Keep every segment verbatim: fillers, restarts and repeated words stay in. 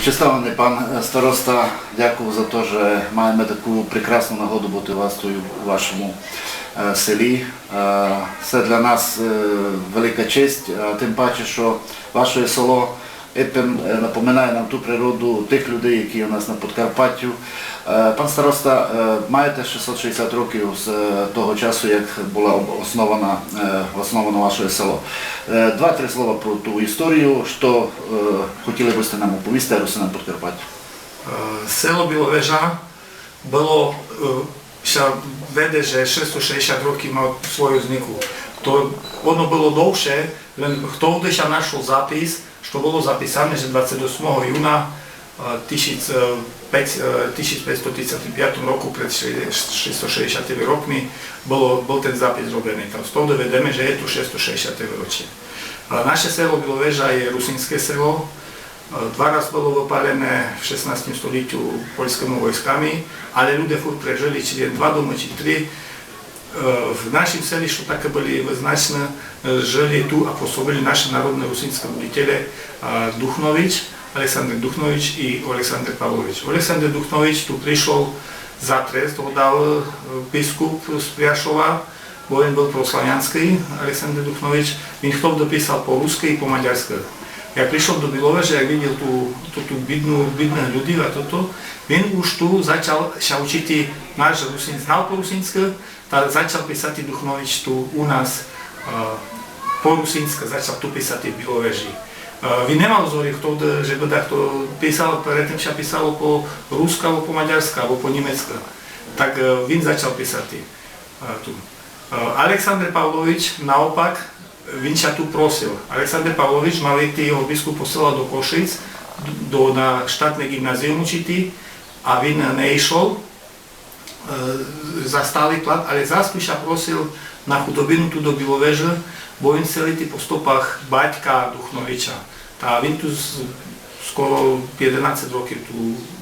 Честованый пан, е, староста, дякую за то, же маєме таку прекрасну нагоду быти у вас туй у вашому, е, селі. Е, се для нас, е, велика честь, е, тым паче, што ваше село ипен, е, напоминає нам ту природу тых людей, які у нас на Подкарпаттю. Е, пан староста, е, маєте шістсот шістдесят років з, е, того часу, як было об-, основано, е, основано ваше село. Е, два-три слова про ту історію, што, е, хотіли бы сьте нам оповісти, русинам Подкарпаття. Е, село Біловежа было, е, ся веде, же шестсот шістдесят років ма свою взнику. То оно было довше, лем хтовды ся нашол запис, што было записане, же двадцет осмого юна, е, тисяч, е, пет-, е, тисяч петсто тридцет пятом року, пред ши-, шестсот шістдесятыма роками было, был тот запис робленый. Та хтовды ведеме, же є то шестсот шістдесяте вырочіє. А наше село Біловежа є русиньске село. Е, два раз было выпалене в шістнадцятім столітю польскыма войсками, але люде фурт прежыли, ці лем два домы, ці три. Е, в нашім селі, што таке были вызначны, е, жыли ту а пуsobili нашы народны русиньскы будителе, е, Духнович, Александр Духнович і Александр Павлович. Александр Духнович ту пришол за трест, го дал, е, біскуп з Пряшова, бо він был прославяньскый, Александр Духнович, він хтовды писал по рускы і по мадярскы. Як пришол до Біловежы, як виділ ту, ту, ту бідну, бідных людей а тото, він уж ту зачал ся учіти наш русин-, знал по русиньскы, та зачал писати Духнович ту у нас, е, по русиньскы, зачал ту писати в Біловежі. Е, він не мал зорі, хтовды, же бы дахто писал, перед тым ся писало по рускы, або по мадярскы, або по німецкы. Так, е, він зачал писати. Е, ту. Е, Александр Павлович, наопак, він ся ту просил. Александр Павлович мал іти, його біскуп посылал до Кошиць, до, на штатне ґімназіум учіти, а він не ішол, е, за сталый плат, але зас ту ся просил на худобину ту до Біловежы, бо він хцел іти по стопах батька Духновича. Та він ту з-, скоро єденадцет років ту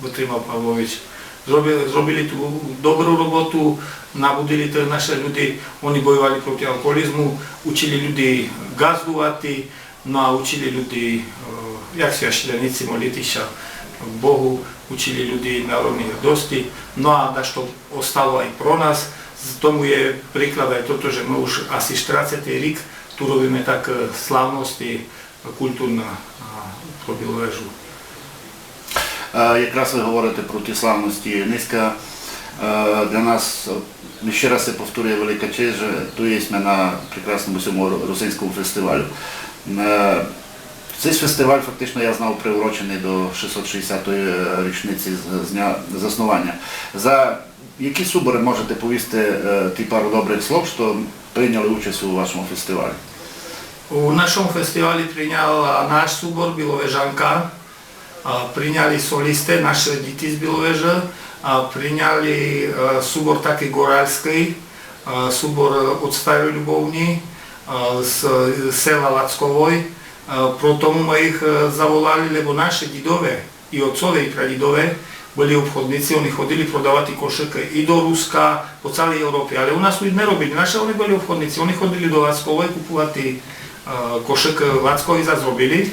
вытримал Павлович. Зробили, зробили ту добру роботу, набудили тых нашых людей, они бойовали проти алкоголізму, учіли людей ґаздувати, но а учіли людей, е, як священніці, моліти ся Богу, учіли людей народній гордости. Но а дашто остало ай про нас, з тому є приклад ай тото, же мы уж аси штерацетый рік ту робиме так, е, славности, културна, а, про Біловежу. Е, якраз вы говорите про ті славности. Нынька, е, для нас, е, ще раз ся повторює велика честь, же ту єсме на прекрасному сьому ру-, русинському фестивалю. Е, сей фестиваль фактично, я знав, приуроченый до шістсот шістдесятої річниці з, з дня заснованя. За які суборы можете повісти, е, ті пару добрых слов, што прийняли участь у вашому фестивалі? У нашому фестивалі прийняла наш субор Біловежанка, а, прийняли солісты, нашы діти з Біловежы, а, прийняли, е, субор такый ґоральскый, е, субор, е, од Старой Любовни, е, з, з села Лацковой. Е, про тому мы їх, е, заволали, лебо нашы дідове і отцове, і прадідове были обходніці, они ходили продавати кошыкы і до Руска, по цалій Европі. Але у нас луд не робили, нашы они были обходніці, они ходили до Лацковой купувати, е, кошыкы, Лацкови зас робили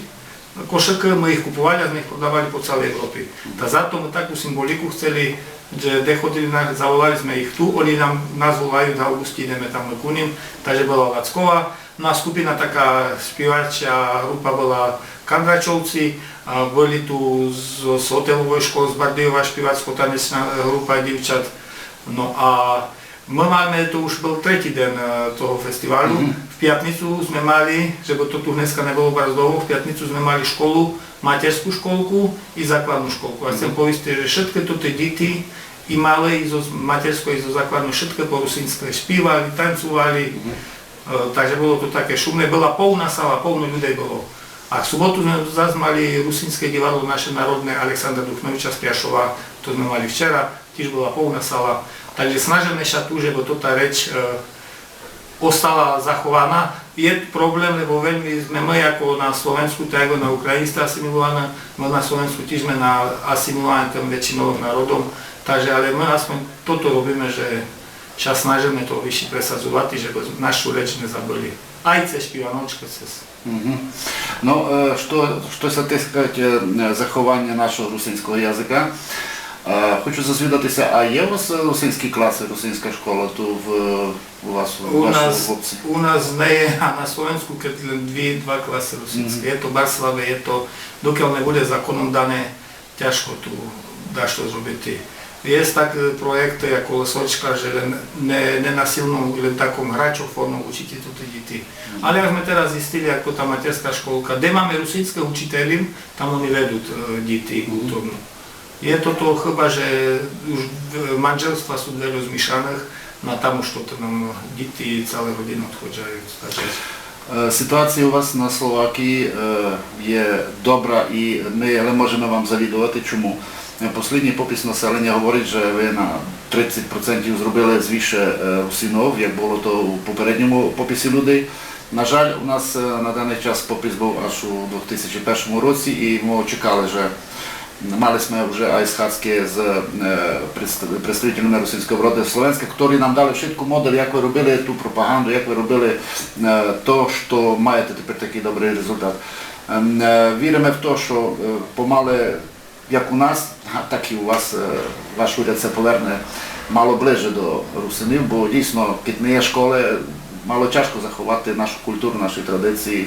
кошыкы, мы їх купували, а зме їх продавали по цалій Европі. Та зато мы таку символіку хцели, же де ходили на, заволали зме їх ту, они нам, нас волают, в авґусті ідеме там мы ку ним, та же была Лацкова, Но а скупина така, шпівача ґрупа была Кандрачовці, а, были ту з, з готеловой школы, з Бардийова шпівацко-танечна ґрупа дівчат. Но а мы маме, то уж был третій ден, е, того фестивалу. Мгм. В пятницу зме мали, жебы то ту днеска не было барз довго, в пятницу зме мали школу, матерьску школку і закладну школку. А хцем повісти, же вшыткы туты діти, і мале, і зо матерьской, і зо закладной, вшыткы по русиньскы шпівали, танцували. Мгм. Е, так же было то таке шумне, была повна сала, повно людей было. А в суботу зме зас мали русиньске дівадло наше народне Александра Духновича з Пряшова, то зме мали вчера, тіж была повна сала. Так же снажиме ся ту, жебы тота реч, е, остала захована. Є проблем, лебо вельми зме мы, яко на Словенску, так яко на Україні сте асимілованы, мы на Словенску тіж зме на, асимілованы тым векшиновым народом. Так же, але мы аспонь тото робиме, же ся снажиме то выші пресадзовати, жебы нашу реч не забыли. Ай цез шпіваночкы, цез Мгм. Ну, е, што, што ся тыкать, е, захованя нашого русинського языка, е, хочу зазвідати ся, а є у вас русинські класы, русинська школа ту в, у вас, у У вашому нас, хлопці? У нас не є, а на Словенську кед лем дві, два класы русинські. Мгм. Є то барз слабе, є то, докель не буде законом дане, тяжко ту дашто зробити. Є так, е, проєкты, як Лосочка, же лем не, не насилно, лем таком грачофоном учіти туты діти. Мгм. Але як сьме тераз зістили, як то та матерська школка, де маме русинськых учітелів, там они ведуть, е, діти гуртовно. Є тото хыба, же уж, е, манжелства суть вельо змішаных, но там уж тото нам діти і цала родина одходжають. Так же Е, ситуація у вас на Словакії, е, є добра і мы лем можеме вам завідовати. Чому? Е, послідній попис населеня говорить, же вы на тридцять процентів зробили звыше, е, русинов, як было то у попередньому пописі людей. На жаль, у нас, е, на даный час попис быв аж у двох тисячі першому році, і мы очекали, же мали сьме уже ай схадзкы з, е, предст-, представителями русинського рода Словенська, котрі нам дали вшытку модель, як вы робили ту пропаганду, як вы робили, е, то, што маєте тепер такый добрый результат. Ем, е, віриме в то, што, е, помалы, як у нас, га, так і у вас, е, ваш уряд ся поверне мало ближе до русинів, бо дійсно, кед не є школы, мало тяжко заховати нашу културу, наші традиції,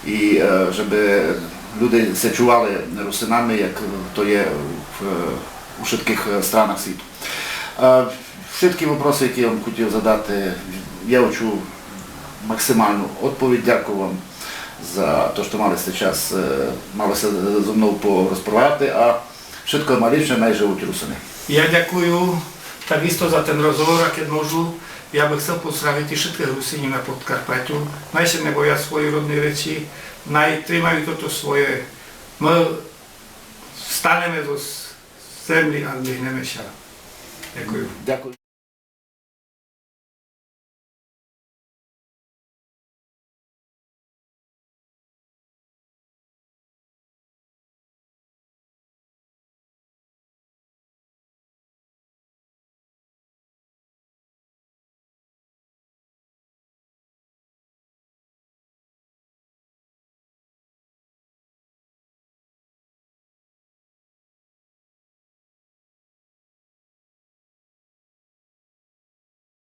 і, е, жебы люди ся чували русинами, як то є в, у вшыткых, е, странах світу. Е, вшыткі вопросы, які я вам хотів задати, я учув максималну одповідь. Дякую вам за то, што мали сьте час, е, мали ся зо мнов порозправляти, а вшытко найліпше, най живуть русины. Я дякую такісто за тен розговор, а кед можу, я бы хцел поздравити вшыткых Русинів на Подкарпатю. Най ся не боя своєї родної речи, най тримають тото своє. Мы встанеме зоз землі а здвигнеме ся. Дякую. Дякую.